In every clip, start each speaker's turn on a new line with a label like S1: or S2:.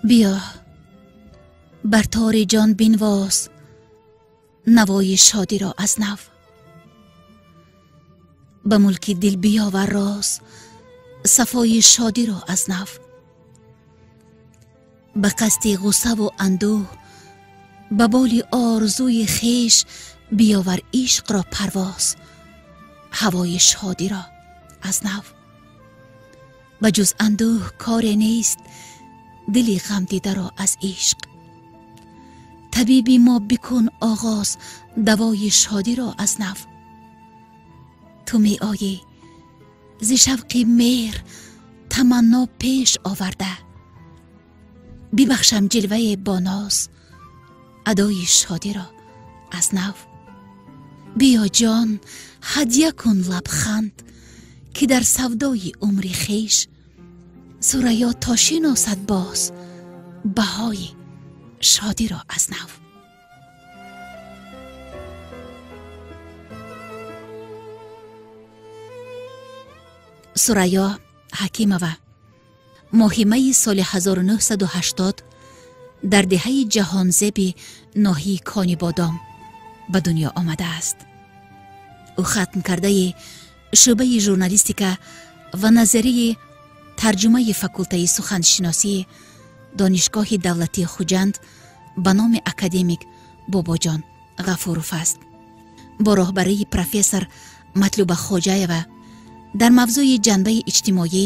S1: Биё бар тори ҷон бинвоз навои шодиро аз нав, ба мулки дил биёвар роз сафои шодиро аз нав. Ба қасди ғуссаву андӯҳ ба боли орзуи хеш биёвар ишқро парвоз ҳавои шодиро аз нав. Ба ҷуз андӯҳ коре нест дили ғамдидаро аз ишқ. Табиби мо бикун оғоз давои шодиро аз нав. Ту меоӣ зи шавқи меҳр таманно пеш оварда, бибахшам ҷилвае бо ноз адои шодиро аз нав. Биё ҷон ҳадя кун лабханд ки дар савдои умри хеш Сурайё то шиносад боз баҳои шодиро аз нав. Сурайё Ҳакимова моҳи майи соли 1980 дар деҳаи Ҷаҳонзеби ноҳияи Конибодом ба дунё омадааст. Ӯ хатм кардаи шӯъбаи журналистика ва назарияи тарҷумаи факултаи суханшиносии Донишгоҳи давлатии Хуҷанд ба номи академик Бобоҷон Ғафуров аст. Бо роҳбарии профессор Матлуба Хоҷаева дар мавзӯи ҷанбаи иҷтимоӣ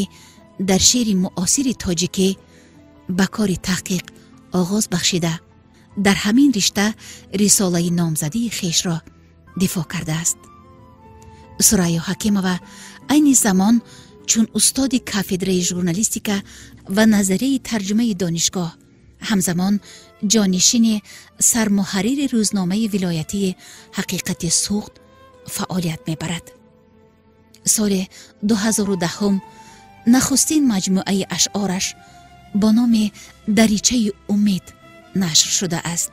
S1: дар шеъри муосири тоҷикӣ ба кори таҳқиқ оғоз бахшида, дар ҳамин ришта рисолаи номзадии хешро дифоъ кардааст. Сурайё Ҳакимова айни замон чун устоди кафедраи журналистика ва назарияи тарҷумаи донишгоҳ, ҳамзамон ҷонишини сармуҳаррири рӯзномаи вилоятии Ҳақиқати Суғд фаъолият мебарад. Соли 2010 нахустин маҷмӯаи ашъораш бо номи Даричаи умед нашр шудааст.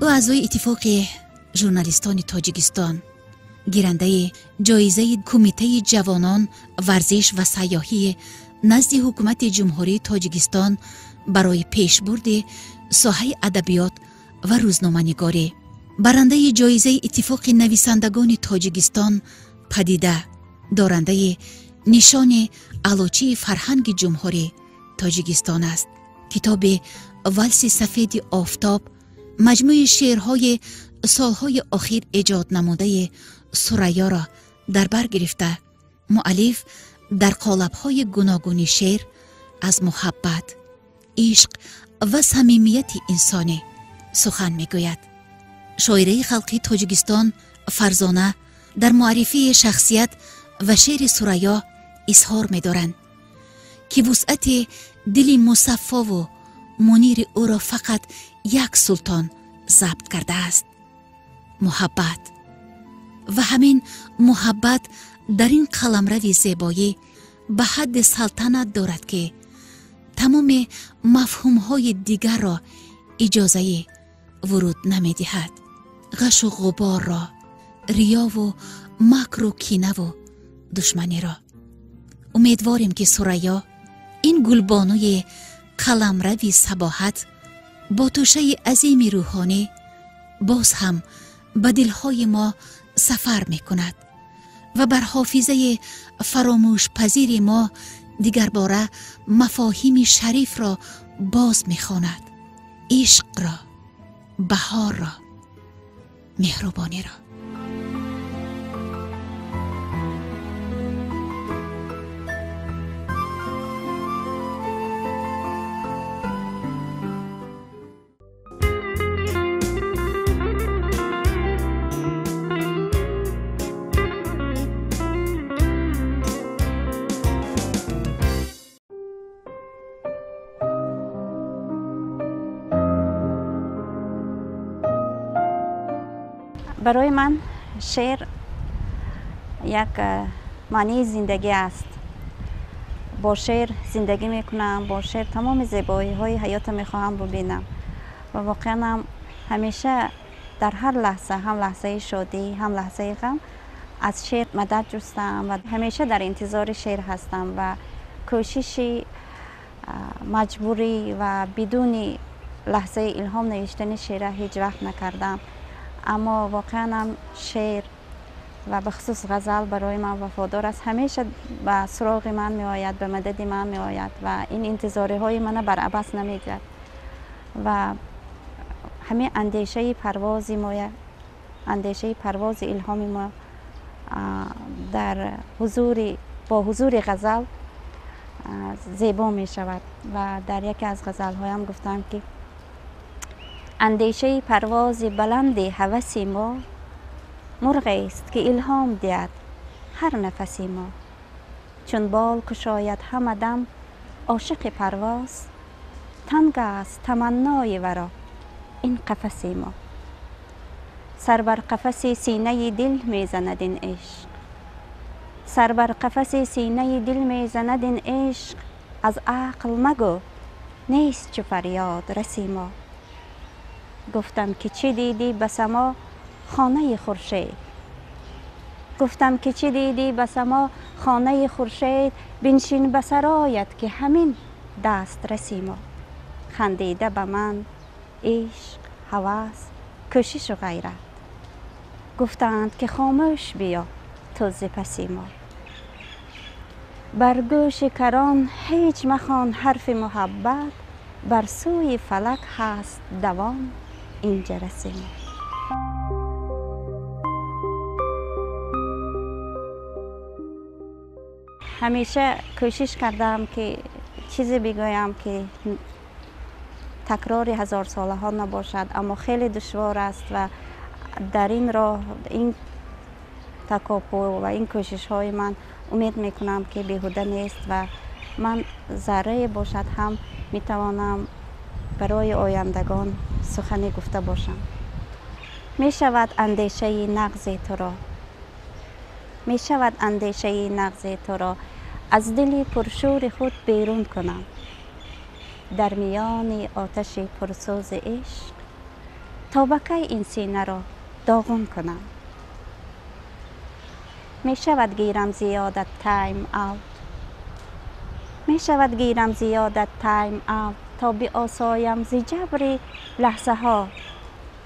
S1: Ӯ аъзои Иттифоқи журналистони Тоҷикистон, гирандаи ҷоизаи Кумитаи ҷавонон, варзиш ва сайёҳии назди Ҳукумати Ҷумҳурии Тоҷикистон барои пешбурди соҳаи адабиёт ва рӯзноманигорӣ, барандаи ҷоизаи Иттифоқи нависандагони Тоҷикистон Падида, дорандаи нишони Аълочии фарҳанги Ҷумҳурии Тоҷикистон аст. Китоби Валси сафеди офтоб маҷмӯи шеърҳои солҳои охир эҷод намудаи Сурайёро дар бар гирифта, муаллиф дар қолабҳои гуногуни шеър аз муҳаббат, ишқ ва самимияти инсонӣ сухан мегӯяд. Шоираи халқи Тоҷикистон Фарзона дар муаррифии шахсият ва шеъри Сурайё изҳор медоранд, ки вусъати дили мусаффову мунири ӯро фақат як султон забт кардааст: муҳаббат. Ва ҳамин муҳаббат дар ин қаламрави зебоӣ ба ҳадди салтанат дорад, ки тамоми мафҳумҳои дигарро иҷозаи вуруд намедиҳад. Ғашу ғуборро, риёву макру кинаву душманиро. Умедворем, ки Сурайё, ин гулбонуи қаламрави сабоҳат, бо тӯшаи азими рӯҳонӣ боз ҳам ба дилҳои мо сафар мекунад ва бар ҳофизаи фаромӯшпазири мо дигарбора мафоҳими шарифро боз мехонад: ишқро, баҳорро, меҳрубониро.
S2: Барои ман шеър як маънии зиндагӣ аст. Бо шеър зиндагӣ мекунам, бо шеър тамоми зебоиҳои ҳаётро мехоҳам бубинам ва воқеан ҳам ҳамеша дар ҳар лаҳза, ҳам лаҳзаи шодӣ, ҳам лаҳзаи ғам аз шеър мадад ҷустам ва ҳамеша дар интизори шеър ҳастам ва кӯшиши Маҷбурӣ ва бидуни лаҳзаи илҳом навиштани шеъра ҳеҷ вақт накардам. Аммо воқеан ҳам шеър ва бахусус ғазал барои ман вафодор аст. Ҳамеша ба суроғи ман меояд, ба мадади ман меояд ва ин интизориҳои мана бар абас намегирад. Ва ҳамин андешаи парвози моя, андешаи парвози илҳоми мо дар ҳузури бо ҳузури ғазал зебо мешавад. Ва дар яке аз ғазалҳоям гуфтам, ки андешаи парвози баланди ҳаваси мо мурғест, ки илҳом диҳад ҳар нафаси мо. Чун бол кушояд ҳама дам ошиқи парвоз, танг аст таманнои варо ин қафаси мо. Сар бар қафаси синаи дил мезанад ин ишқ, сар бар қафаси синаи дил мезанад ин ишқ, аз ақл магӯ нест чу фарёд раси мо. Гуфтам, ки чӣ дидӣ ба само хонаи хуршед, гуфтам, ки чӣ дидӣ ба само хонаи хуршед, биншин ба сароят, ки ҳамин даст раси мо. Хандида ба ман ишқ, ҳавас, кӯшишу ғайрат, гуфтанд, ки хомӯш биё ту зи паси мо. Бар гӯши карон ҳеҷ махон ҳарфи муҳаббат, бар сӯи фалак ҳаст давон ин ҷараси мо. Ҳамеша кӯшиш кардам, ки чизе бигӯям, ки такрори ҳазорсолаҳо набошад, аммо хеле душвор аст ва дар ин роҳ ин такопӯ ва ин кӯшишҳои ман умед мекунам, ки беҳуда нест ва ман заррае бошад ҳам метавонам барои ояндагон сухане гуфта бошам. Мешавад андешаи нағзи туро, мешавад андешаи нағзи туро аз дили пуршӯри худ берун кунам. Дар миёни оташи пурсӯзи ишқ то ба кай ин синаро доғун кунам? Мешавад гирам зиёдат time out, мешавад гирам зиёдат time out, то биосоям зи ҷабри лаҳзаҳо,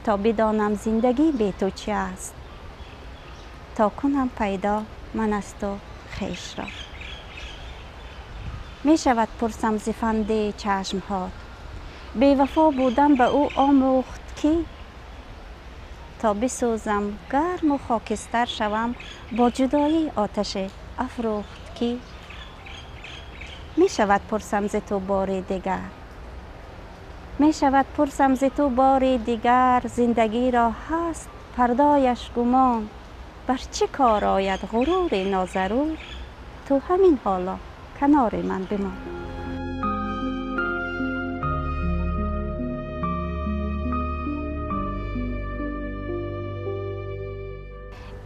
S2: то бидонам зиндагӣ бе ту чи аст, то кунам пайдо ман аз ту хешро. Мешавад пурсам зи фанди чашмҳот, бевафо будан ба ӯ омӯхт кӣ? То бисӯзам гарму хокистар шавам, бо ҷудоӣ оташе афрӯхт кӣ? Мешавад пурсам зи ту бори дигар, мешавад пурсам зи ту бори дигар, зиндагиро ҳаст пардояш гумон, бар чӣ кор ояд ғурури нозарур? Ту ҳамин ҳоло канори ман бимон.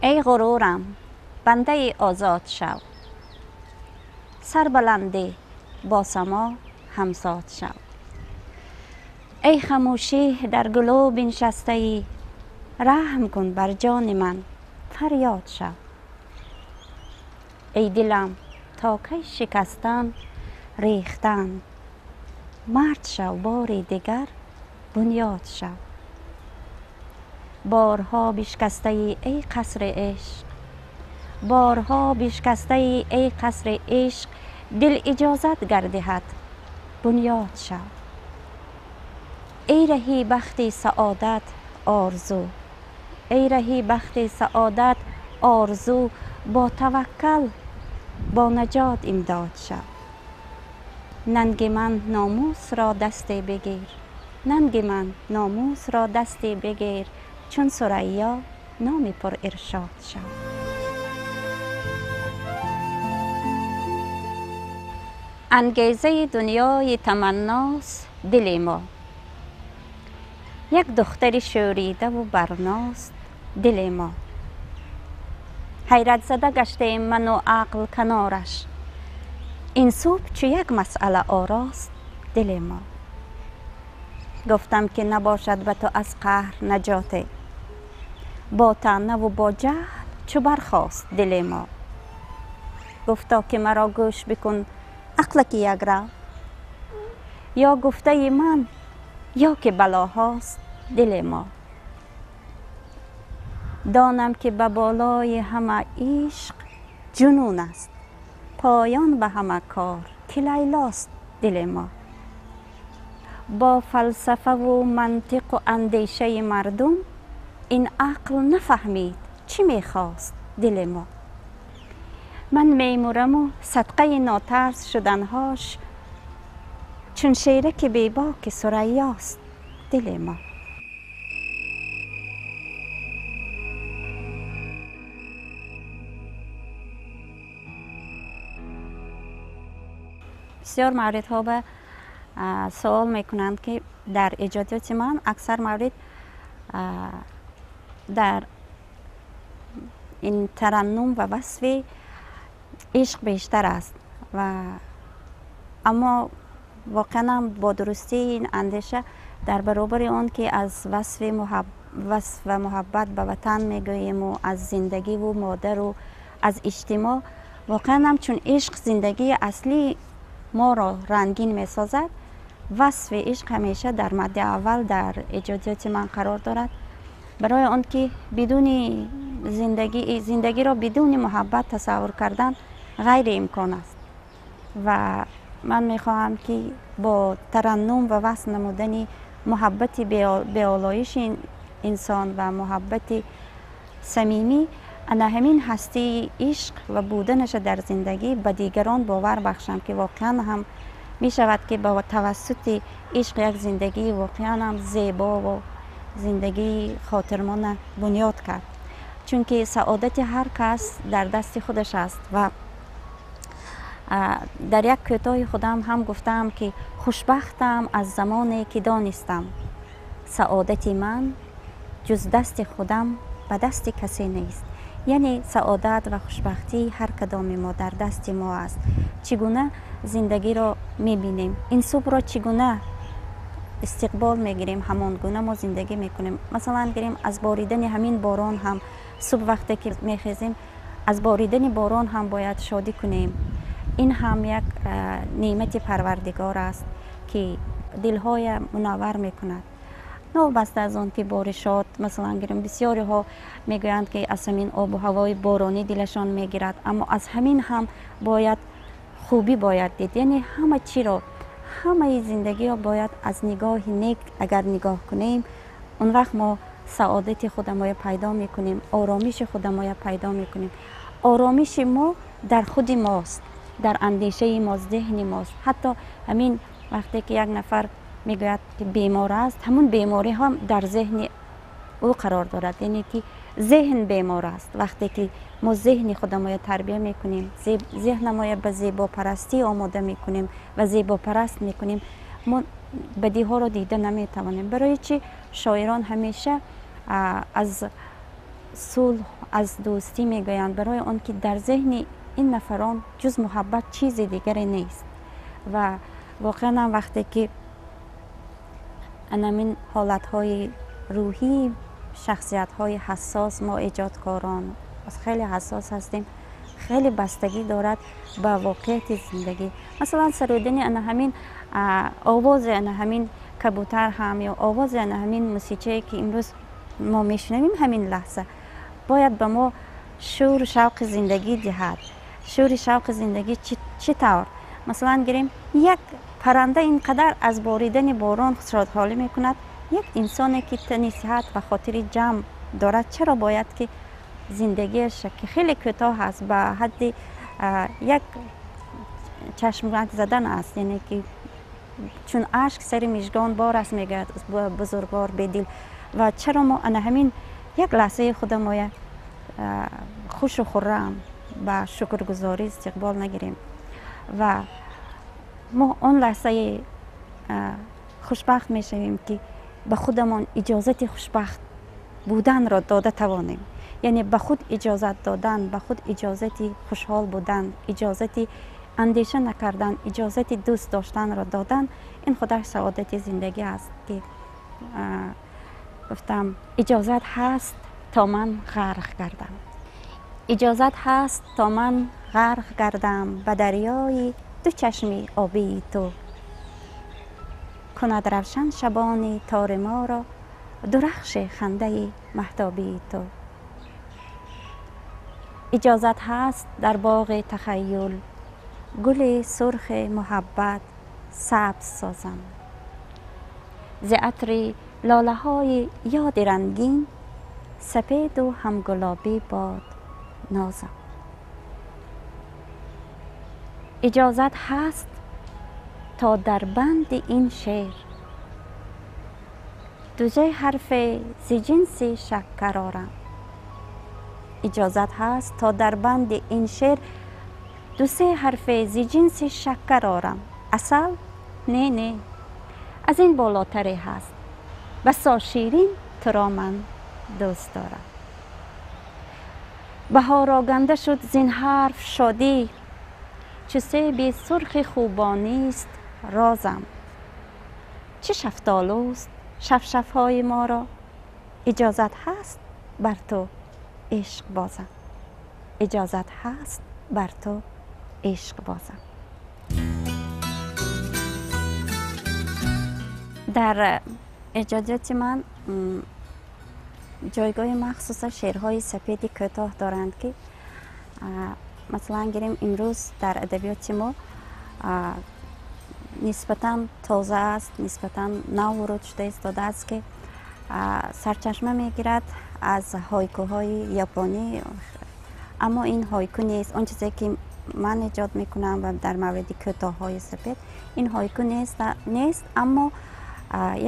S2: Эй ғурурам, бандаи озод шав, сарбаландӣ бо само ҳамзод шав. Эй хамӯшӣ дар гулӯ биншастаӣ, раҳм кун бар ҷони ман, фарёд шав. Эй дилам, то кай шикастан, рехтан? Мард шав, бори дигар бунёд шав. Борҳо бишкастаӣ, эй қасри ишқ, борҳо бишкастаӣ, эй қасри ишқ, дил иҷозат гардиҳад, бунёд шав. Эй раҳи бахти саодат орзу, эй раҳи бахти саодат орзу, бо таваккал бо наҷот имдод шав. Нанги ман номусро дасте бигир, нанги ман номусро дасте бигир, чун Сурайё номи пуриршод шав. Ангезаи дунёи таманност дили мо, як духтари шӯридаву барност дили мо. Ҳайратзада гаштаем ману ақл канораш, ин субҳ чу як масъала орост дили мо. Гуфтам, ки набошад ба ту аз қаҳр наҷоте, бо таънаву бо ҷаҳл чу бархост дили мо. Гуфто, ки маро гӯш бикун, ақлаки як рав, Ё гуфтаи ман, ё ки балоҳост дили мо. Донам ки ба болои ҳама ишқ ҷунун аст, поён ба ҳама кор ки лайлост дили мо. Бо фалсафаву мантиқу андешаи мардум ин ақл нафаҳмид чӣ мехост дили мо. Ман мемураму садқаи нотарс шуданҳош чун шераки бебоки сурайёст дили мо. Бисёр мавридҳо ба суол мекунанд, ки дар эҷодиёти ман аксар маврид дар ин тараннум ва васфи ишқ бештар аст, ва аммо воқеан ҳам бо дурустии ин андеша дар баробари он ки аз васфи васф ва муҳаббат ба ватан мегӯему аз зиндагиву модару аз иҷтимоъ, воқеан ҳам чун ишқ зиндагии аслии моро рангин месозад, васфи ишқ ҳамеша дар мадди аввал дар эҷодиёти ман қарор дорад. Барои он ки бидуни зиндагиро бидуни муҳаббат тасаввур кардан ғайриимкон аст. Ва ман мехоҳам, ки бо тараннум ва васф намудани муҳаббати беолоиши инсон ва муҳаббати самимӣ ана ҳамин ҳастии ишқ ва буданаша дар зиндагӣ ба дигарон бовар бахшам, ки воқеан ҳам мешавад, ки ба тавассути ишқ як зиндагии воқеан ҳам зебо ва зиндагии хотирмона бунёд кард. Чунки саодати ҳар кас дар дасти худаш аст. Ва дар як кӯтоҳи худам ҳам гуфтаам, ки хушбахтам аз замоне ки донистам саодати ман ҷуз дасти худам ба дасти касе нест. Яъне саодат ва хушбахтии ҳар кадоми мо дар дасти мо аст. Чӣ гуна зиндагиро мебинем, ин субҳро чӣ гуна истиқбол мегирем, ҳамон гуна мо зиндагӣ мекунем. Масалан гирем, аз боридани ҳамин борон ҳам субҳ вақте ки мехезем, аз боридани борон ҳам бояд шодӣ кунем. Ин ҳам як неъмати Парвардигор аст, ки дилҳоя мунаввар мекунад. Новобаста аз он ки боришот, масалан гирем, бисёриҳо мегӯянд, ки аз ҳамин обу ҳавои боронӣ дилашон мегирад, аммо аз ҳамин ҳам бояд хубӣ бояд дид. Яъне ҳама чиро, ҳамаи зиндагиро бояд аз нигоҳи нек агар нигоҳ кунем, он вақт мо саодати худамоя пайдо мекунем, оромиши худамоя пайдо мекунем. Оромиши мо дар худи мост, дар андешаи мо, зеҳни мост. Ҳатто ҳамин вақте ки як нафар мегӯяд, ки бемор аст, ҳамун беморӣ ҳам дар зеҳни ӯ қарор дорад, яъне ки зеҳн бемор аст. Вақте ки мо зеҳни худамоя тарбия мекунем, зеҳнамоя ба зебопарастӣ омода мекунем ва зебопараст мекунем, мо бадиҳоро дида наметавонем. Барои чӣ шоирон ҳамеша аз сулҳ, аз дӯстӣ мегӯянд? Барои он ки дар зеҳни ин нафарон ҷуз муҳаббат чизи дигаре нест. Ва воқеан ҳам вақте ки анамин ҳолатҳои рӯҳии шахсиятҳои ҳассос, мо эҷодкорон хеле ҳассос ҳастем, хеле бастагӣ дорад ба воқеияти зиндагӣ. Масалан, сарудани ана ҳамин овози ана ҳамин кабутар ҳам ё овози ана ҳамин мусиқие, ки имрӯз мо мешунавем, ҳамин лаҳза бояд ба мо шӯру шавқи зиндагӣ диҳад. Шӯри шавқи зиндагӣ чӣ тавр? Масалан гирем, як парранда ин қадар аз боридани борон шодҳолӣ мекунад, як инсоне ки тани сиҳат ва хотири ҷамъ дорад, чаро бояд ки зиндагиаш, ки хеле кӯтоҳ аст, ба ҳадди як чашмак задан аст, яъне ки чун ашк сари мижгон бор аст, мегӯяд бузургвор Бедил, ва чаро мо ана ҳамин як лаҳзаи худамоя хушу хуррам ба шукргузорӣ истиқбол нагирем? Ва мо он лаҳзаи хушбахт мешавем, ки ба худамон иҷозати хушбахт буданро дода тавонем. Яъне ба худ иҷозат додан, ба худ иҷозати хушҳол будан, иҷозати андеша накардан, иҷозати дӯст доштанро додан, ин худаш саодати зиндагӣ аст, ки гуфтам, иҷозат ҳаст то ман ғарқ гардам, иҷозат ҳаст то ман ғарқ гардам ба дарёи ду чашми обии ту. Кунад равшан шабони тори моро дурахши хандаи маҳтобии ту. Иҷозат ҳаст дар боғи тахайюл гули сурхи муҳаббат сабз созам. Зи атри лолаҳои ёди рангин сапеду ҳамгулобӣ бод нозам. Иҷозат ҳаст то дар банди ин шеър дузе ҳарфе зи ҷинси шаккар орам. Иҷозат ҳаст то дар банди ин шеър ду-се ҳарфе зи ҷинси шаккар орам. Асал? Не, не, аз ин болотаре ҳаст. Басо ширин туро ман дӯст дорам. Баҳор оганда шуд зин ҳарф шодӣ, чу себи сурхи хубонист розам. Чӣ шафтолуст шафшафҳои моро, иҷозат ҳаст бар ту ишқ бозам. Иҷозат ҳаст бар ту ишқ бозам. Дар эҷодиёти ман ҷойгоҳи махсуса шеърҳои сапеди кӯтоҳ доранд, ки масалан гирем имрӯз дар адабиёти мо нисбатан тоза аст, нисбатан нав воруд шуда истодааст, ки сарчашма мегирад аз ҳойкуҳои японӣ. Аммо ин ҳойку нест. Он чизе ки ман эҷод мекунам ва дар мавриди кӯтоҳҳои сапед, ин ҳойку нест, аммо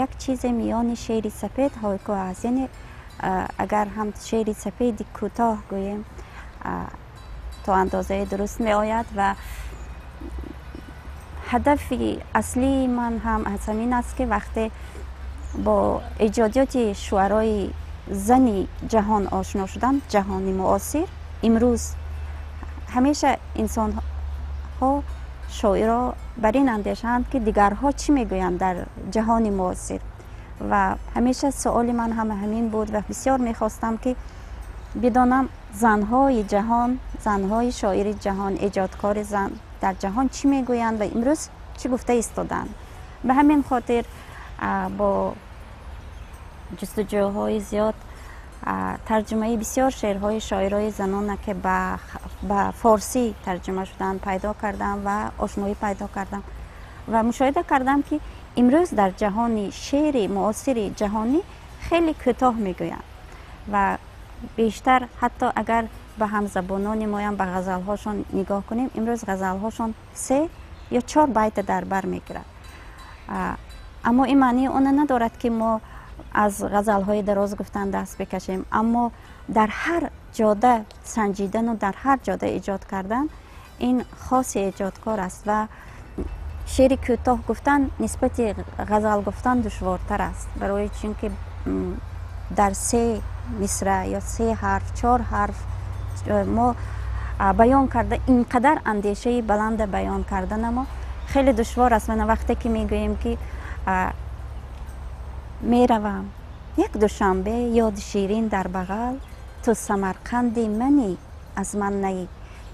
S2: як чизе миёни шеъри сапед ҳойку аст. Яъне агар ҳам шеъри сапеди кӯтоҳ гӯем, то андозаи дуруст меояд. Ва ҳадафи аслии ман ҳам аз ҳамин аст, ки вақте бо эҷодиёти шуарои зани ҷаҳон ошно шудам, ҷаҳони муосир, имрӯз ҳамеша инсонҳо, шоиро бар ин андешаанд, ки дигарҳо чӣ мегӯянд дар ҷаҳони муосир. Ва ҳамеша суоли ман ҳама ҳамин буд ва бисёр мехостам, ки бидонам занҳои ҷаҳон, занҳои шоири ҷаҳон, эҷодкори зан дар ҷаҳон чӣ мегӯянд ва имрӯз чӣ гуфта истодаанд. Ба ҳамин хотир бо ҷустуҷӯҳои зиёд тарҷумаи бисёр шеърҳои шоирои занона, ки ба форсӣ тарҷума шуданд, пайдо кардам ва ошноӣ пайдо кардам ва мушоҳида кардам, ки имрӯз дар ҷаҳони шеъри муосири ҷаҳонӣ хеле кӯтоҳ мегӯянд ва бештар ҳатто агар ба ҳамзабонони моям ба ғазалҳошон нигоҳ кунем, имрӯз ғазалҳошон 3 ё 4 байта дар бар мегирад. Аммо ин маънии она надорад, ки мо аз ғазалҳои дароз гуфтан даст бикашем, аммо дар ҳар ҷода санҷидану дар ҳар ҷода эҷод кардан ин хоси эҷодкор аст ва шеъри кӯтоҳ гуфтан нисбати ғазал гуфтан душвортар аст, барои чунки дар 3 мисра ё 3 ҳарф, 4 ҳарф мо баён карда ин қадар андешаи баланда баён карданамо хеле душвор аст. Мана вақте ки мегӯем, ки меравам як душанбе ёди ширин дар бағал, ту Самарқанди мани аз ман наӣ,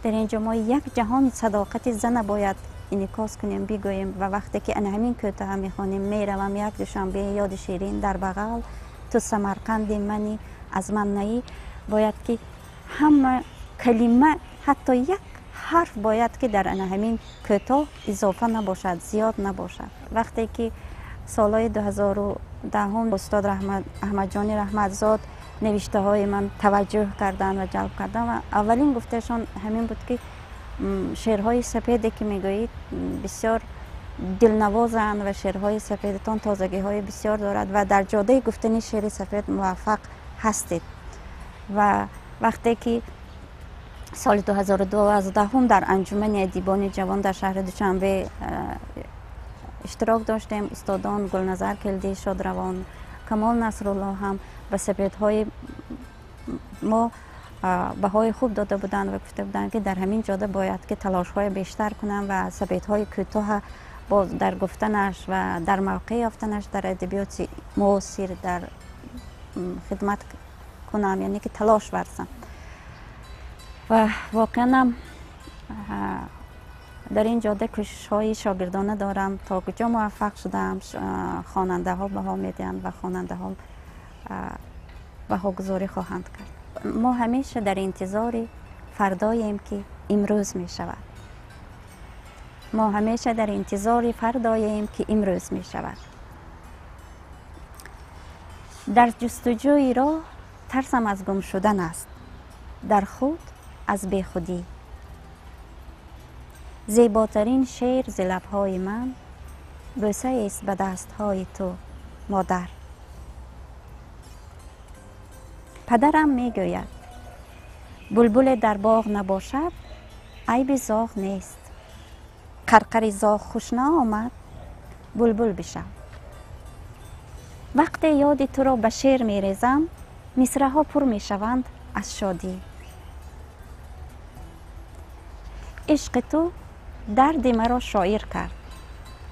S2: дар ин ҷо мо як ҷаҳон садоқати зана бояд инъикос кунем, бигӯем. Ва вақте ки ана ҳамин кӯтоҳа мехонем, меравам як душанбе ёди ширин дар бағал, ту Самарқанди мани аз ман наӣ, бояд ки ҳама калима, ҳатто як ҳарф бояд ки дар ана ҳамин кӯтоҳ изофа набошад, зиёд набошад. Вақте ки солҳои 2010 устод Аҳмадҷони Раҳматзод навиштаҳои ман таваҷҷӯҳ карданд ва ҷалб карданд ва аввалин гуфтаашон ҳамин буд, ки шеърҳои сапеде ки мегӯед бисёр дилнавозанд ва шеърҳои сапедатон тозагиҳои бисёр дорад ва дар ҷодаи гуфтани шеъри сапед муваффақ ҳастед. Ва вақте ки соли 2012 дар анҷумани адибони ҷавон дар шаҳри Душанбе иштирок доштем, устодон Гулназар Келдӣ шодравон, Камол Насрулло ҳам ба сапедҳои мо баҳои хуб дода буданд ва гуфта буданд, ки дар ҳамин ҷода бояд ки талошҳои бештар кунам ва сапедҳои кӯтоҳа боз дар гуфтанаш ва дар мавқеъ ёфтанаш дар адабиёти муосир дар хидмат кунам, яъне ки талош варзам. Ва воқеан ҳам Дар ин ҷода кӯшишҳои шогирдона дорам. То куҷо муваффақ шудаам, хонандаҳо баҳо медиҳанд ва хонандаҳо баҳогузорӣ хоҳанд кард. Мо ҳамеша дар интизори фардоем, ки имрӯз мешавад. Мо ҳамеша дар интизори фардоем, ки имрӯз мешавад. Дар ҷустуҷӯи роҳ тарсам аз гум шудан аст, дар худ аз бехудӣ. Зеботарин шеър зи лабҳои ман бӯсаест ба дастҳои ту, модар. Падарам мегӯяд: булбуле дар боғ набошад, айби зоғ нест. Қарқари зоғ хуш наомад, булбул бишав. Вақте ёди туро ба шеър мерезам, мисраҳо пур мешаванд аз шодӣ. Ишқи ту дарди маро шоир кард.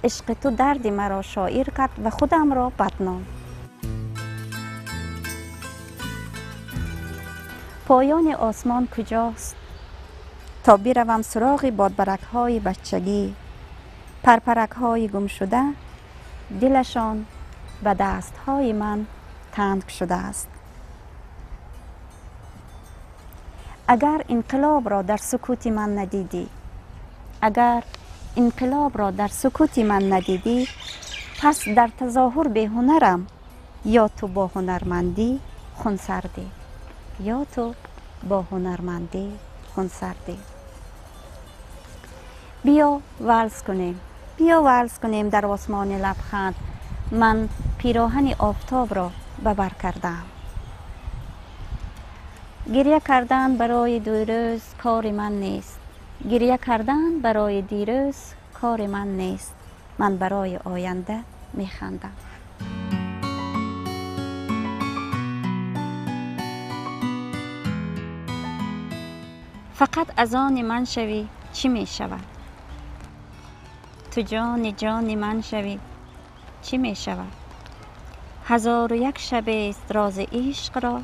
S2: Ишқи ту дарди маро шоир кард ва худамро бадном. Поёни осмон куҷост? То биравам суроғи бодбаракҳои бачагӣ. Парпаракҳои гумшуда дилашон ба дастҳои ман танг шудааст. Агар инқилобро дар сукути ман надидӣ, агар инқилобро дар сукути ман надидӣ, пас дар тазоҳур беҳунарам, ё ту бо ҳунармандӣ хунсардӣ, ё ту бо ҳунармандӣ хунсардӣ. Биё валз кунем, биё валз кунем дар осмони лабханд. Ман пироҳани офтобро ба бар кардаам. Гиря кардан барои дирӯз кори ман нест. Гиря кардан барои дирӯз кори ман нест. Ман барои оянда механдам. Фақат аз они ман шавӣ, чӣ мешавад? Ту ҷони ҷони ман шавӣ, чӣ мешавад? Ҳазору як шабест рози ишқро,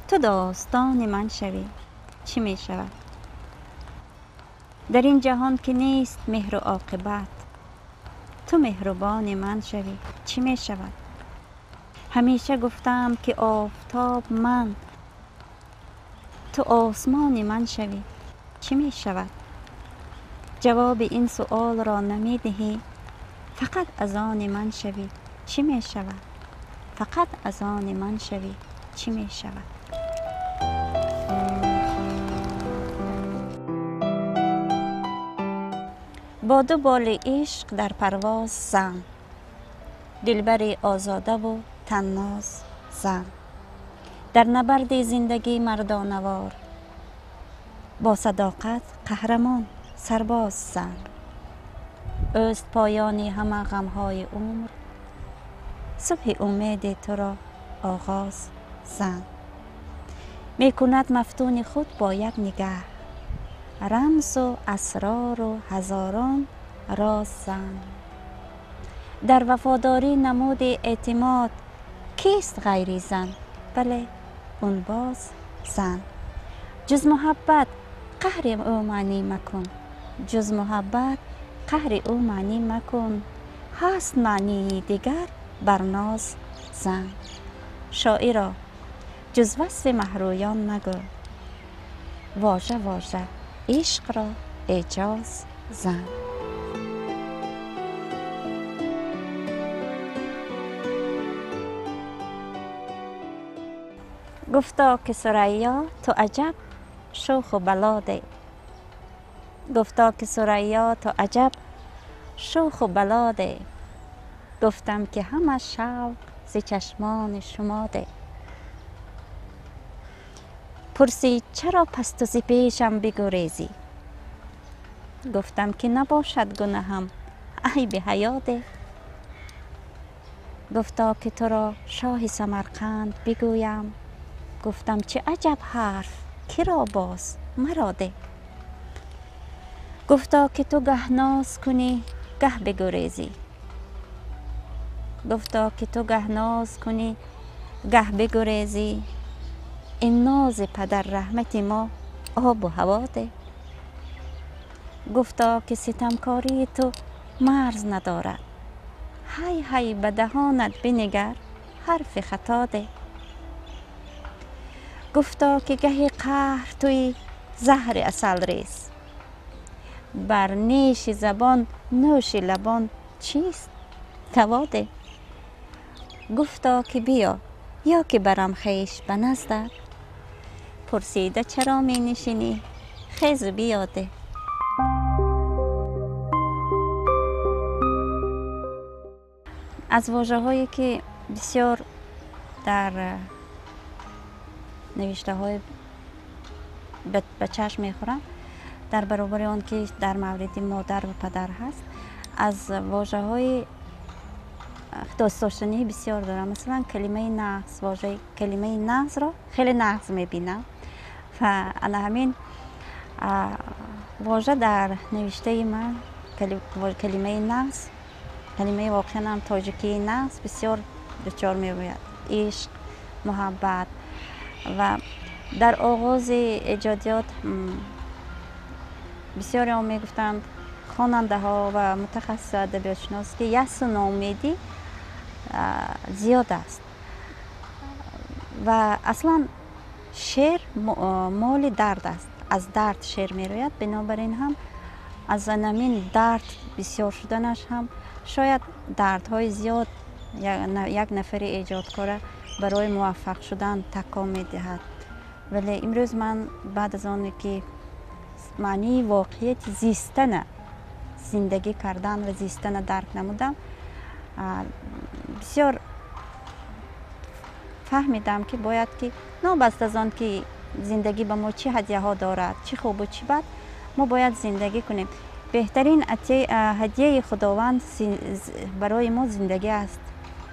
S2: ту достони ман шавӣ, чӣ мешавад? Дар ин ҷаҳон ки нест меҳру оқибат, ту меҳрубони ман шавӣ, чӣ мешавад? Ҳамеша гуфтаам, ки офтоб ман, ту осмони ман шавӣ, чӣ мешавад? Ҷавоби ин суолро намедиҳӣ, фақат аз они ман шавӣ, чӣ мешавад? Фақат аз они ман шавӣ, чӣ мешавад? Бо ду боли ишқ дар парвоз зан, дилбари озодаву танноз зан. Дар набарди зиндагӣ мардонавор, бо садоқат қаҳрамон сарбоз зан. Ӯст поёни ҳама ғамҳои умр, субҳи умеди туро оғоз зан. Мекунад мафтуни худ бо як нигаҳ, рамзу асрору ҳазорон роз зан. Дар вафодорӣ намуди эътимод, кист ғайри зан? Бале, он боз зан. Ҷуз муҳаббат қаҳри ӯ маънӣ макун, ҷуз муҳаббат қаҳри ӯ маънӣ макун. Ҳаст маънии дигар бар ноз зан. Шоиро ҷуз васфи маҳрӯён магӯ, вожа вожа ишқро эъҷоз зан. Гуфто ки Сурайё ту аҷаб шӯху балоде, гуфто ки Сурайё ту аҷаб шӯху балоде. Гуфтам ки ҳама шавқ зи чашмони шумо де. Пурсид чаро пас ту зи пешам бигурезӣ? Гуфтам ки набошад гунаҳам айби ҳаё де. Гуфто ки туро шоҳи Самарқанд бигӯям. Гуфтам чӣ аҷаб ҳарф, киро боз маро де. Гуфто ки ту гаҳ ноз кунӣ, гаҳ бигурезӣ. Гуфто ки ту гаҳ ноз кунӣ, гаҳ бигурезӣ. Ин нози падар раҳмати мо обу ҳаво де. Гуфто ки ситамкории ту марз надорад, ҳай ҳай ба даҳонат бинигар, ҳарфи хато де. Гуфто ки гаҳи қаҳр туи заҳри асалрез, бар неши забон нӯши лабон чист даво де. Гуфто ки биё ё ки барам хеш ба наздат, пурсида чаро менишинӣ, хезу биё де. Аз вожаҳое ки бисёр дар навиштаҳои ба чашм мехӯрам, дар баробари он ки дар мавриди модар ва падар ҳаст, аз вожаҳои дӯстдоштании бисёр дорам. Масалан, калимаи нағз, вожаи калимаи нағзро хеле нағз мебинам ва ана ҳамин вожа дар навиштаи ман, калимаи нағз, калимаи воқеан ҳам тоҷикии нағз бисёр дучор меояд. Ишқ, муҳаббат. Ва дар оғози эҷодиёт бисёре он мегуфтанд хонандаҳо ва мутахассису адабиётшинос, ки ясу ноумедӣ зиёд аст ва аслан шеър моли дард аст, аз дард шеър мерояд. Бинобар ин ҳам аз анамин дард бисёр шуданаш ҳам шояд дардҳои зиёд як нафари эҷодкора барои муваффақ шудан таком медиҳад. Вале имрӯз ман баъд аз оне ки маънии воқеияти зистана, зиндагӣ кардан ва зистана дарк намудам, бисёр фаҳмидам, ки бояд ки новобаста аз он ки зиндагӣ ба мо чӣ ҳадияҳо дорад, чӣ хубу чӣ бад, мо бояд зиндагӣ кунем. Беҳтарин ҳадияи Худованд барои мо зиндагӣ аст,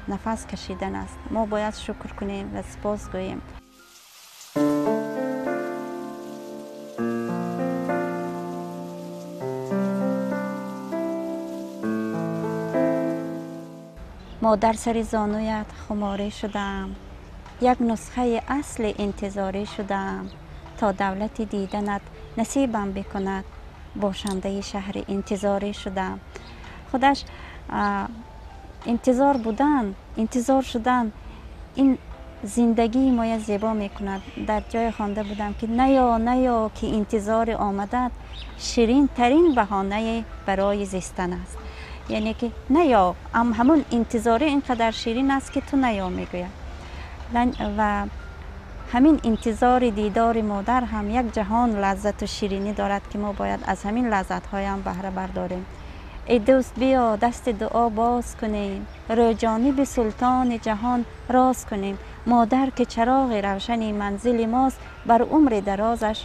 S2: нафас кашидан аст. Мо бояд шукр кунем ва сипос гӯем. Модар сари зонуят хуморӣ шудаам, як нусхаи асли интизорӣ шудаам, то давлати диданат насибам бикунад, бошандаи шаҳри интизорӣ шудаам. Худаш интизор будан, интизор шудан ин зиндагии моя зебо мекунад. Дар ҷое хонда будам, ки наё, наё, ки интизори омадат ширинтарин баҳонае барои зистан аст. Яъне ки наё, ҳамун интизорӣ ин қадар ширин аст, ки ту наё мегӯяд. Ва ҳамин интизори дидори модар ҳам як ҷаҳон лаззату ширинӣ дорад, ки мо бояд аз ҳамин лаззатҳоям баҳра бардорем. Эй дӯст, биё дасти дуо боз кунем, рӯ ҷониби султони ҷаҳон роз кунем. Модар ки чароғи равшани манзили мост, бар умри дарозаш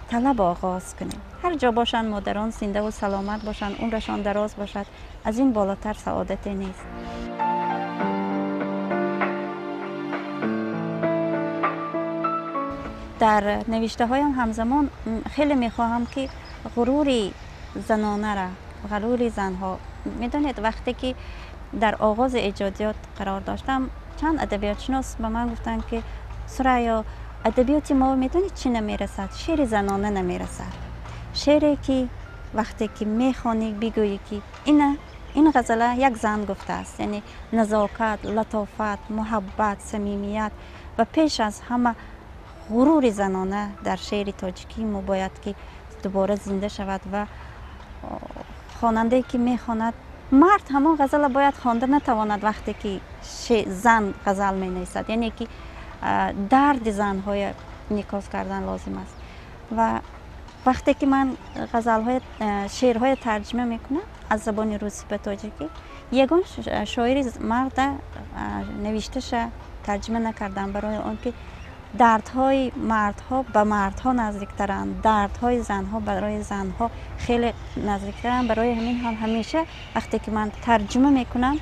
S2: талаб оғоз кунем. Ҳар ҷо бошанд модарон, зиндаву саломат бошанд, умрашон дароз бошад, аз ин болотар саодате нест. Дар навиштаҳоям ҳамзамон хеле мехоҳам, ки ғурури занонара, ғурури занҳо. Медонед, вақте ки дар оғози эҷодиёт қарор доштам, чанд адабиётшинос ба ман гуфтанд, ки Сурайё, адабиёти мо медонед чӣ намерасад? Шеъри занона намерасад. Шеъре ки вақте ки мехонӣ, бигӯӣ, ки ина ин ғазала як зан гуфтааст. Яъне назокат, латофат, муҳаббат, самимият ва пеш аз ҳама ғурури занона дар шеъри тоҷикӣ мо бояд ки дубора зинда шавад. Ва хонандае ки мехонад, мард ҳамон ғазала бояд хонда натавонад, вақте ки зан ғазал менависад. Яъне ки дарди занҳоя инъикос кардан лозим аст. Ва вақте ки ман ғазалҳои, шеърҳоя тарҷима мекунам аз забони русӣ ба тоҷикӣ, ягон шоири марда навишташа тарҷима накардам, барои он ки дардҳои мардҳо ба мардҳо наздиктаранд, дардҳои занҳо барои занҳо хеле наздиктаранд. Барои ҳамин ҳам ҳамеша вақте ки ман тарҷума мекунам,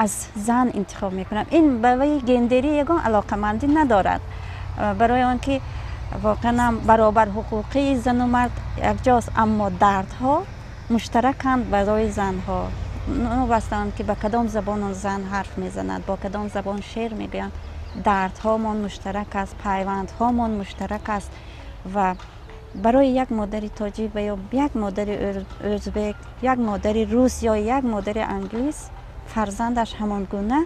S2: аз зан интихоб мекунам. Ин ба ваи гендерӣ ягон алоқамандӣ надорад, барои он ки воқеан ҳам баробарҳуқуқии зану мард якҷост, аммо дардҳо муштараканд барои занҳо. Новобаста ки ба кадом забон он зан ҳарф мезанад, бо кадом забон шеър мегӯянд, дардҳомон муштарак аст, пайвандҳомон муштарак аст. Ва Барои як модари тоҷик ва ё як модари ӯзбек, як модари рус ё як модари англис фарзандаш ҳамон гуна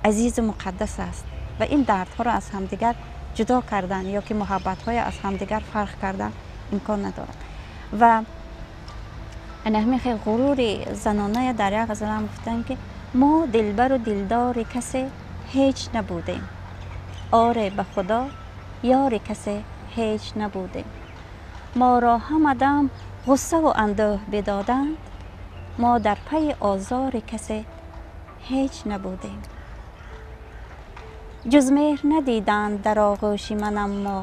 S2: азизу муқаддас аст ва ин дардҳоро аз ҳамдигар ҷудо кардан ё ки муҳаббатҳоя аз ҳамдигар фарқ кардан имкон надорад. Ва ана ҳамин хел ғурури заноная дар як ғазалам гуфтанд, ки мо дилбару дилдори касе ҳеҷ набудем, оре ба худо ёри касе ҳеҷ набудем. Моро ҳамадам ғуссаву андӯҳ бидоданд, мо дар пайи озори касе ҳеҷ набудем. Ҷуз меҳр надиданд дар оғӯши манам мо,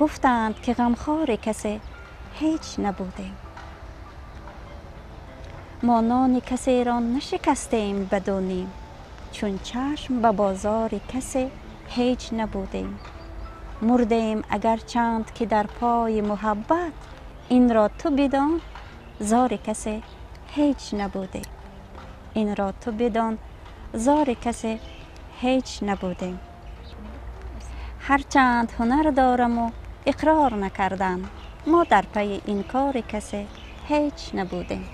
S2: гуфтанд ки ғамхори касе ҳеҷ набудем. Мо нони касеро нашикастем бадонем, чун чашм ба бозори касе ҳеҷ набудем. Мурдем агарчанд ки дар пои муҳаббат, инро ту бидон зори касе ҳеҷ набудем. Инро ту бидон зори касе ҳеҷ набудем. Ҳарчанд ҳунар дораму иқрор накардам, мо дар пайи инкори касе ҳеҷ набудем.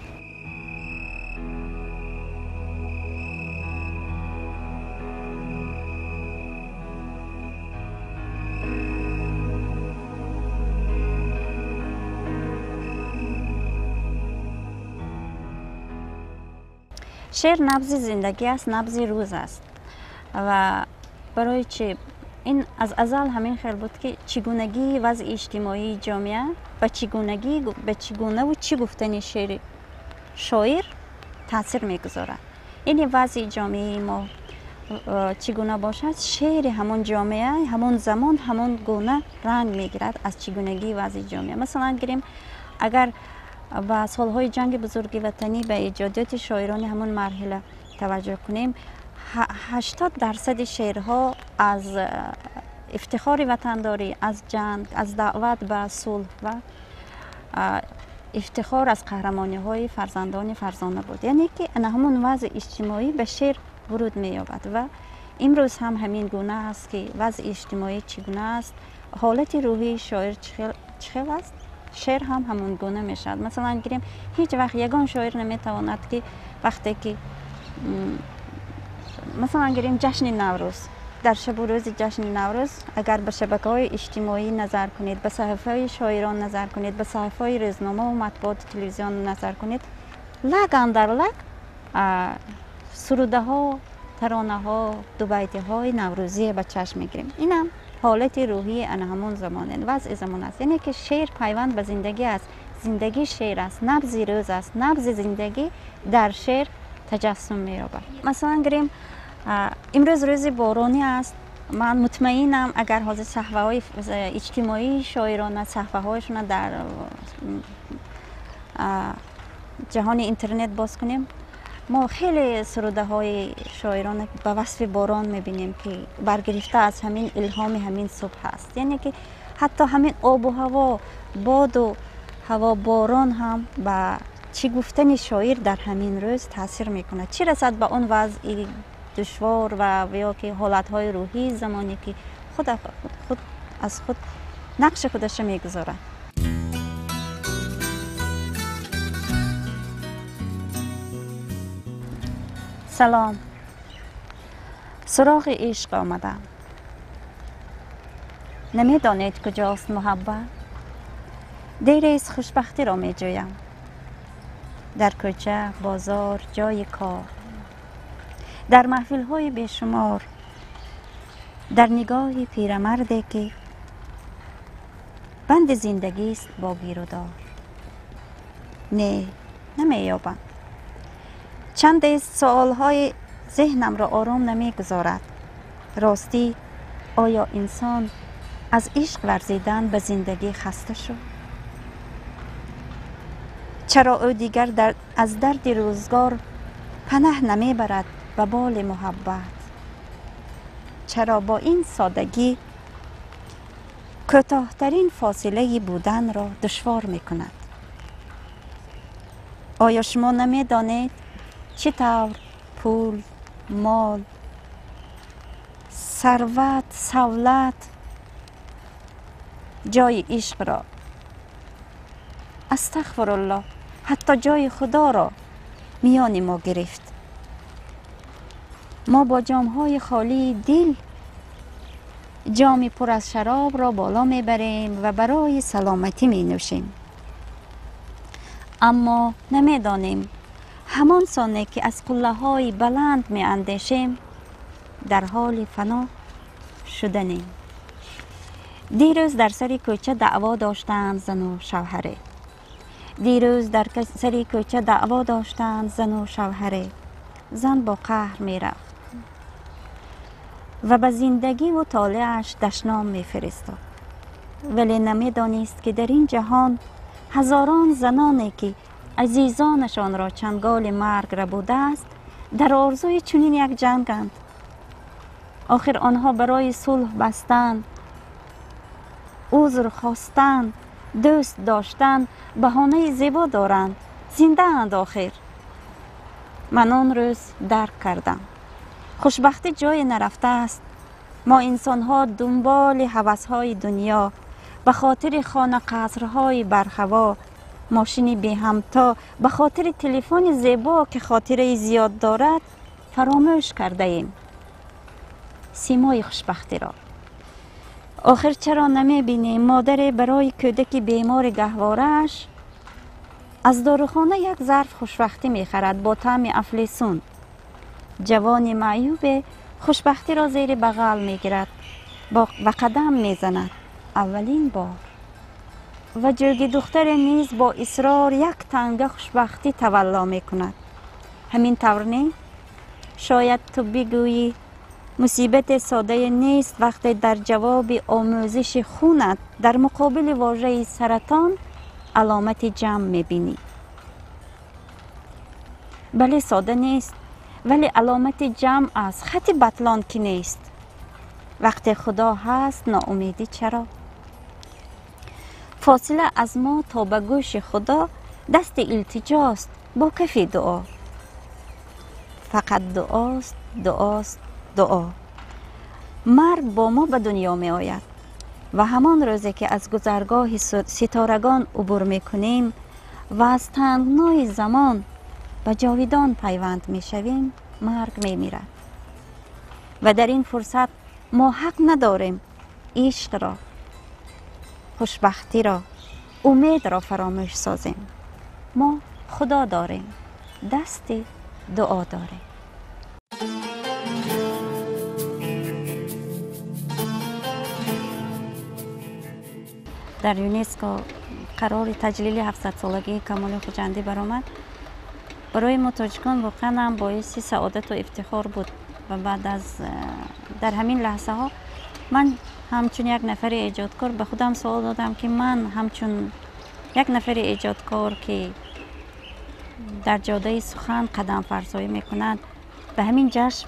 S2: Шеър набзи зиндагӣ аст, набзи рӯз аст. Ва барои чӣ ин аз азал ҳамин хел буд, ки чӣ гунагии вазъи иҷтимоии ҷомеа ба чӣ гунаву чӣ гуфтани шеъри шоир таъсир мегузорад. Яъне вазъи ҷомеаи мо чӣ гуна бошад, шеъри ҳамон ҷомеа ҳамон замон ҳамон гуна ранг мегирад аз чӣ гунагии вазъи ҷомеа. Масалан гирем, агар ба солҳои ҷанги бузурги ватанӣ, ба эҷодиёти шоирони ҳамон марҳила таваҷҷӯҳ кунем, 80% шеърҳо аз ифтихори ватандорӣ, аз ҷанг, аз даъват ба сулҳ ва ифтихор аз қаҳрамониҳои фарзандони фарзона буд. Яъне ки ана ҳамон вазъи иҷтимоӣ ба шеър вуруд меёбад ва имрӯз ҳам ҳамин гуна аст, ки вазъи иҷтимоӣ чӣ гуна аст, ҳолати рӯҳии шоир чӣ хел аст, шеър ҳам ҳамон гуна мешавад. Масалан гирем, ҳеҷ вақт ягон шоир наметавонад, ки вақте ки масалан гирем ҷашни Наврӯз, дар шабу рӯзи ҷашни Наврӯз агар ба шабакаҳои иҷтимоӣ назар кунед, ба саҳифаҳои шоирон назар кунед, ба саҳифаҳои рӯзномаву матбуоту телевизион назар кунед, лак андар лак сурудаҳо, таронаҳо, дубайтиҳои наврӯзие ба чашм мегирем. Инам ҳолати рӯҳии ана ҳамон замон, вазъи замон аст. Яъне ки шеър пайванд ба зиндагӣ аст, зиндагӣ шеър аст, набзи рӯз аст, набзи зиндагӣ дар шеър таҷассум меёбад. Масалан гирем, имрӯз рӯзи боронӣ аст. Ман мутмаинам, агар ҳозир саҳфаҳои иҷтимоии шоирона, саҳфаҳояшона дар ҷаҳони интернет боз кунем, мо хеле сурудаҳои шоирона ба васфи борон мебинем, ки баргирифта аз ҳамин илҳоми ҳамин субҳ аст. Яъне ки ҳатто ҳамин обу ҳаво, боду ҳаво, борон ҳам ба чӣ гуфтани шоир дар ҳамин рӯз таъсир мекунад. Чӣ расад ба он вазъи душвор ва ё ки ҳолатҳои рӯҳии замоне, ки худ аз худ нақши худаша мегузорад. Салом, суроғи ишқ омадам. Намедонед куҷост муҳаббат? Дерест хушбахтиро меҷӯям. Дар кӯча, бозор, ҷойи кор, дар маҳфилҳои бешумор, дар нигоҳи пирамарде, ки банди зиндагист бо гирудор. Не, намеёбам. Чандест суолҳои зеҳнамро ором намегузорад. Ростӣ, оё инсон аз ишқ варзидан ба зиндагӣ хаста шуд? Чаро ӯ дигар аз дарди рӯзгор панаҳ намебарад ба боли муҳаббат? Чаро бо ин содагӣ кӯтоҳтарин фосилаи буданро душвор мекунад? Оё шумо намедонед чӣ тавр пул, мол, сарват, савлат ҷои ишқро Астағфируллоҳ, ҳатто ҷои Худоро миёни мо гирифт. Мо бо ҷомҳои холии дил ҷоми пур аз шаробро боло мебарем ва барои саломатӣ менӯшем. Аммо намедонем ҳамон соне ки аз қуллаҳои баланд меандешем, дар ҳоли фано шуданем. Дирӯз дар сари кӯча даъво доштанд зану шавҳаре. Дирӯз дар сари кӯча даъво доштанд зану шавҳаре. Зан бо қаҳр мерафт ва ба зиндагиву толеаш дашном мефиристод. Вале намедонист, ки дар ин ҷаҳон ҳазорон заноне, ки азизонашонро чанголи марг рабудааст, дар орзуи чунин як ҷанганд. Охир онҳо барои сулҳ бастан, узр хостан, дӯст доштан баҳонаи зебо доранд, зиндаанд охир. Ман он рӯз дарк кардам. Хушбахтӣ ҷое нарафтааст. Мо инсонҳо дунболи ҳавасҳои дунё, ба хотири хона қасрҳои барҳаво, мошини беҳамто, ба хотири телефони зебо, ки хотираи зиёд дорад, фаромӯш кардаем симои хушбахтиро. Охир чаро намебинем модаре барои кӯдаки бемори гаҳворааш аз дорухона як зарф хушбахтӣ мехарад бо таъми афлесун. Ҷавони маъюбе хушбахтиро зери бағал мегирад ва қадам мезанад аввалин бор. Ва ҷӯги духтаре низ бо исрор як танга хушбахтӣ тавалло мекунад. Ҳамин тавр не? Шояд ту бигӯӣ мусибате содае нест вақте дар ҷавоби омӯзиши хунат дар муқобили вожаи саратон аломати ҷамъ мебинӣ. Бале, сода нест, вале аломати ҷамъ аст, хати батлон ки нест. Вақте Худо ҳаст, ноумедӣ чаро? Фосила аз мо то ба гӯши Худо дасти илтиҷост бо кафи дуо. Фақат дуост, дуост, дуо. Марг бо мо ба дунё меояд ва ҳамон рӯзе ки аз гузаргоҳи ситорагон убур мекунем ва аз тангнои замон ба ҷовидон пайванд мешавем, марг мемирад. Ва дар ин фурсат мо ҳақ надорем ишқро, хушбахтиро, умедро фаромӯш созем. Мо Худо дорем, дасти дуо дорем. Дар ЮНЕСКО қарори таҷлили 700-солагии Камоли Хуҷандӣ баромад. Барои мо тоҷикон воқеан ҳам боиси саодату ифтихор буд. Ва баъд аз дар ҳамин лаҳзаҳо ман ҳамчун як нафари эҷодкор ба худам суол додам, ки ман ҳамчун як нафари эҷодкор, ки дар ҷодаи сухан қадамфарзоӣ мекунад, ба ҳамин ҷашн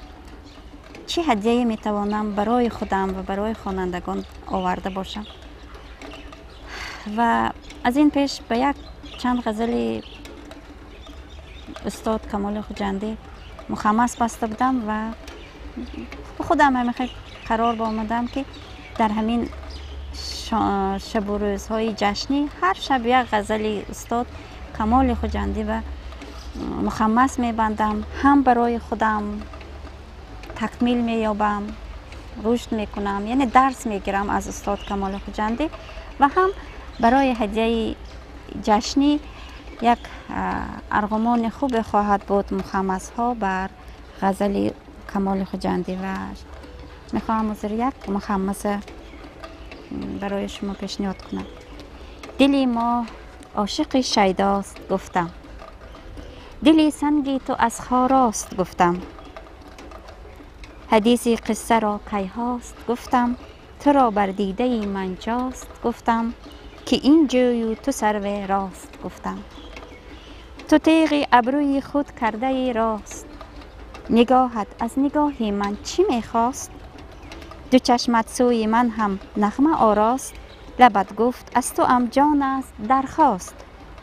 S2: чӣ ҳадияе метавонам барои худам ва барои хонандагон оварда бошам. Ва аз ин пеш ба як чанд ғазали устод Камоли Хуҷандӣ мухаммас баста будам ва худам ҳамин қарор омадам, ки дар ҳамин шабу рӯзҳои ҷашнӣ ҳар шаб як ғазали устод Камоли Хуҷандӣ ба мухаммас мебандам, ҳам барои худам такмил меёбам, рушд мекунам, яъне дарс мегирам аз устод Камоли Хуҷандӣ ва ҳам барои ҳадияи ҷашнӣ як арғумони хубе хоҳад буд мухаммасҳо бар ғазали Камоли Хуҷандӣ. Ва мехоҳам ҳозир як мухаммаса барои шумо пешниҳод кунам. Дили мо ошиқи шайдост гуфтам, дили санги ту аз хорост гуфтам, ҳадиси қиссаро кайҳост гуфтам, туро бар дидаи ман ҷост гуфтам, ки ин ҷӯю ту сарве рост гуфтам. Ту теғи абрӯи худ кардаи рост, нигоҳат аз нигоҳи ман чӣ мехост? Ду чашмат сӯи ман ҳам нағма орост, лабат гуфт аз туам ҷон аст дархост,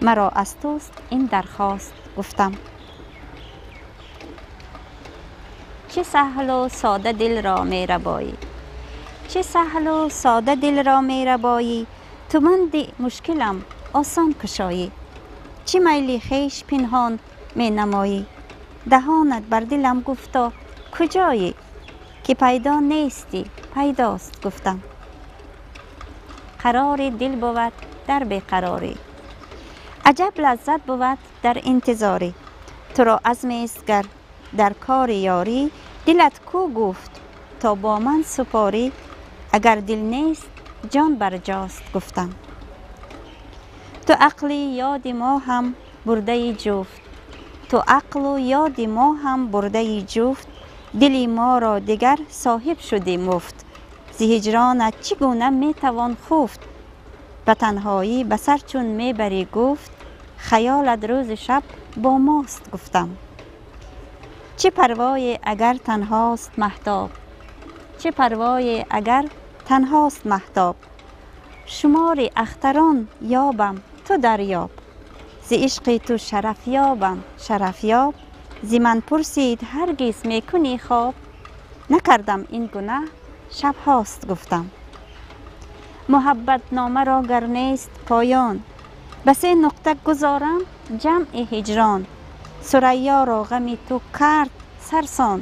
S2: маро аз туст ин дархост гуфтам. Чӣ саҳлу сода дилро мерабоӣ, чӣ саҳлу сода дилро мерабоӣ, ту манди мушкилам осон кушоӣ. Чӣ майли хеш пинҳон менамоӣ? Даҳонат бар дилам гуфто куҷоӣ? Ки пайдо нестӣ, пайдост гуфтам. Қарори дил бувад дар беқарорӣ, аҷаб лаззат бувад дар интизорӣ. Туро азмест гар дар кори ёрӣ, дилат кӯ гуфт то бо ман супорӣ. Агар дил нест, ҷон барҷост гуфтам. Ту ақли ёди мо ҳам бурдаи ҷуфт, ту ақлу ёди мо ҳам бурдаи ҷуфт. Дили моро дигар соҳиб шудӣ муфт. Зи ҳиҷронат чӣ гуна метавон хуфт? Ба танҳоӣ ба сар чун мебарӣ гуфт, хаёлат рӯзу шаб бо мост гуфтам. Чӣ парвое агар танҳост маҳтоб, чӣ парвое агар танҳост маҳтоб. Шумори ахтарон ёбам, ту дарёб. Зи ишқи ту шараф ёбам, шарафёб. Зи ман пурсид ҳаргиз мекунӣ хоб? Накардам ин гунаҳ, шабҳост гуфтам. Муҳаббатномаро гар нест поён, ба се нуқта гузорам ҷамъи ҳиҷрон. Сурайёро ғами ту кард сарсон,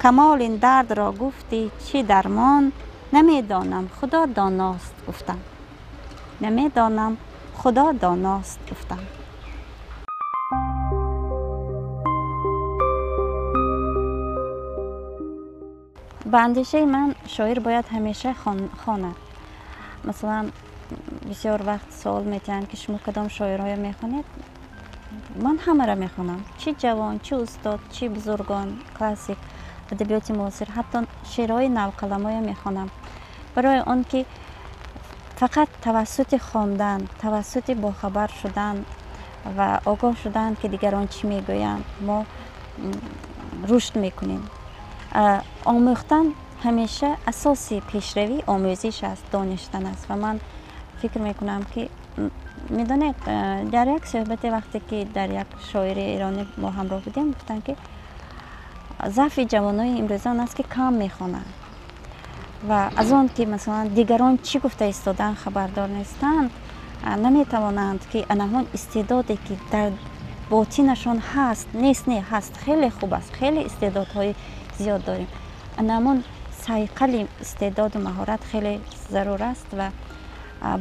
S2: камол ин дардро гуфтӣ чӣ дармон? Намедонам, худо доност гуфтам. Намедонам, худо доност гуфтам. Ба андешаи ман шоир бояд ҳамеша хонад. Масалан, бисёр вақт суол метиҳанд, ки шумо кадом шоирҳоя мехонед? Ман ҳамаро мехонам, чӣ ҷавон, чӣ устод, чӣ бузургон, классик, адабиёти муосир, ҳатто шеърҳои навқаламоя мехонам. Барои он ки фақат тавассути хондан, тавассути бохабар шудан ва огоҳ шудан, ки дигарон чӣ мегӯянд, мо рушд мекунем. Омӯхтан ҳамеша асоси пешравӣ омӯзиш аст, донистан аст. Ва ман фикр мекунам, ки медонед, дар як суҳбате, вақте ки дар як шоири эронӣ мо ҳамроҳ будем, гуфтанд, ки заъфи ҷавонои имрӯза он аст, ки кам мехонанд ва аз он ки масалан дигарон чӣ гуфта истодаанд хабардор нестанд, наметавонанд, ки ана ҳамон истеъдоде, ки дар ботинашон ҳаст, нест, не, ҳаст, хеле хуб аст, хеле истеъдодҳои зиёд дорем, ана ҳамон сайқали истеъдоду маҳорат хеле зарур аст. Ва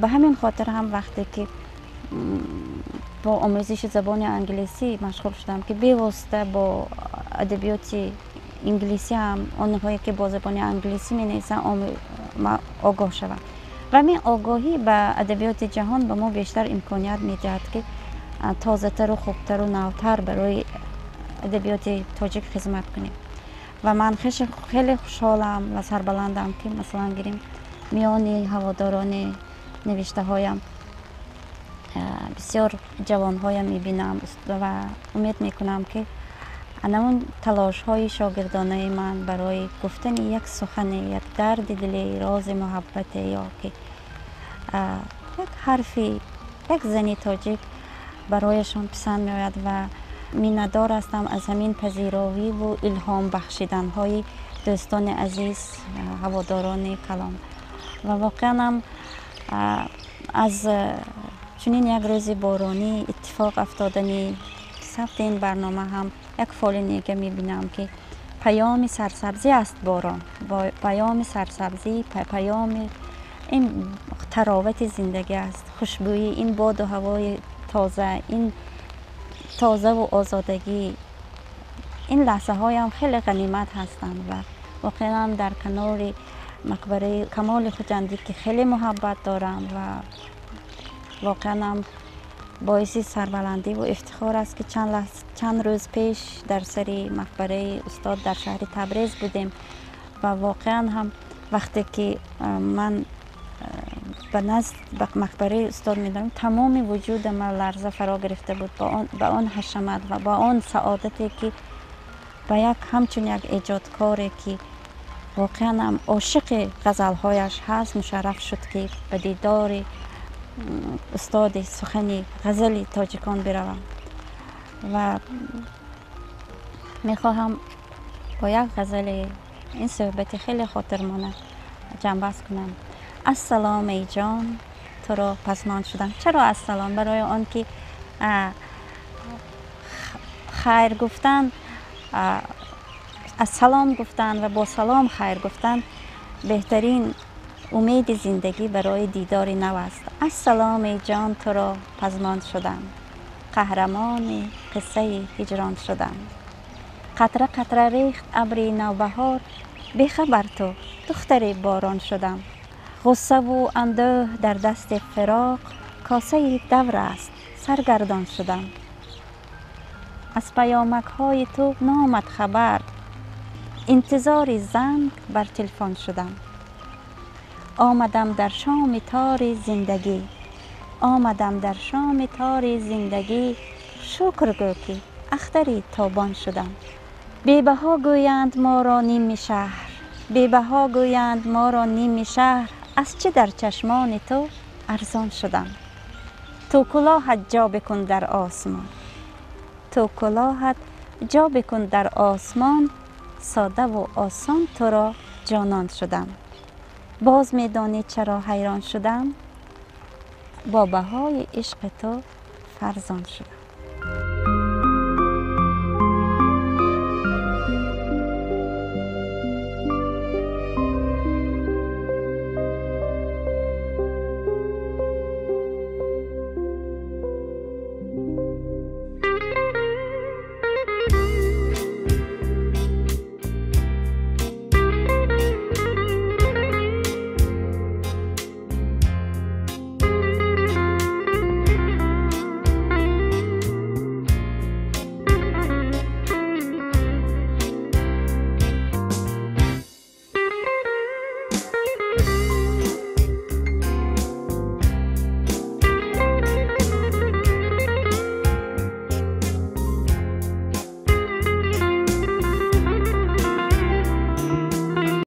S2: ба ҳамин хотир ҳам вақте ки бо омӯзиши забони англисӣ машғул шудам, ки бевосита бо адабиёти инглисӣ ҳам, онҳое ки бо забони англисӣ менависанд, огоҳ шавам. Ва ҳамин огоҳӣ ба адабиёти ҷаҳон ба мо бештар имконият медиҳад, ки тозатару хубтару навтар барои адабиёти тоҷик хизмат кунем. Ва ман хеле хушҳолам ва сарбаландам, ки масалан гирем, миёни ҳаводорони навиштаҳоям бисёр ҷавонҳоям мебинам ва умед мекунам, ки анамон талошҳои шогирдонаи ман барои гуфтани як сухане, як дарди дили, рози муҳаббате ё ки як ҳарфи як зани тоҷик барояшон писанд меояд. Ва миннатдор ҳастам аз ҳамин пазировиву илҳом бахшиданҳои дӯстони азиз, ҳаводорони калом. Ва воқеан ҳам аз чунин як рӯзи боронӣ иттифоқ афтодани сабти ин барнома ҳам як фоли нега мебинам, ки паёми сарсабзӣ аст борон, паёми сарсабзӣ, паёми ин таровати зиндагӣ аст, хушбӯӣ, ин боду ҳавои тоза, ин тозаву озодагӣ. Ин лаҳзаҳоям хеле ғанимат ҳастанд ва воқеан дар канори мақбараи Камоли Хуҷандӣ, ки хеле муҳаббат дорам, ва воқеан ҳам боиси сарбаландиву ифтихор аст, ки чанд рӯз пеш дар сари мақбараи устод дар шаҳри Табрез будем. Ва воқеан ҳам вақте ки ман ба назд ба мақбараи устод медорам, тамоми вуҷудам ларза фаро гирифта буд ба он ҳашамат ва ба он саодате, ки ба як ҳамчун як эҷодкоре, ки воқеан ҳам ошиқи ғазалҳояш ҳаст, мушарраф шуд, ки ба дидори устоди сухани ғазали тоҷикон биравам. Ва мехоҳам бо як ғазали ин суҳбати хеле хотирмона ҷамъбаст кунам. Ассалом, эй ҷон, Туро пазмон шудам. Чаро аз салом? Барои он ки хайр гуфтан, аз салом гуфтан ва бо салом хайр гуфтан беҳтарин умеди зиндагӣ барои дидори нав аст. Ассалом, эй ҷон, туро пазмон шудам, қаҳрамони қиссаи ҳиҷрон шудам. Қатра қатра рехт абри навбаҳор, бехабар ту духтари борон шудам. Ғуссаву андӯҳ дар дасти фироқ косаи давр аст, саргардон шудам. Аз паёмакҳои ту наомад хабар, интизори занг бар телефон шудам. Омадам дар шоми тори зиндагӣ, омадам дар шоми тори зиндагӣ, шукр гӯ, ки ахтари тобон шудам. Бебаҳо гӯянд моро ними шаҳр, бебаҳо гӯянд моро ними шаҳр, аз чӣ дар чашмони ту арзон шудам? Ту кулоҳат ҷо бикун дар осмон, ту кулоҳат ҷо бикун дар осмон, содаву осон туро ҷонон шудам. Боз медонӣ чаро ҳайрон шудам? Бо баҳои ишқи ту фарзон шудам.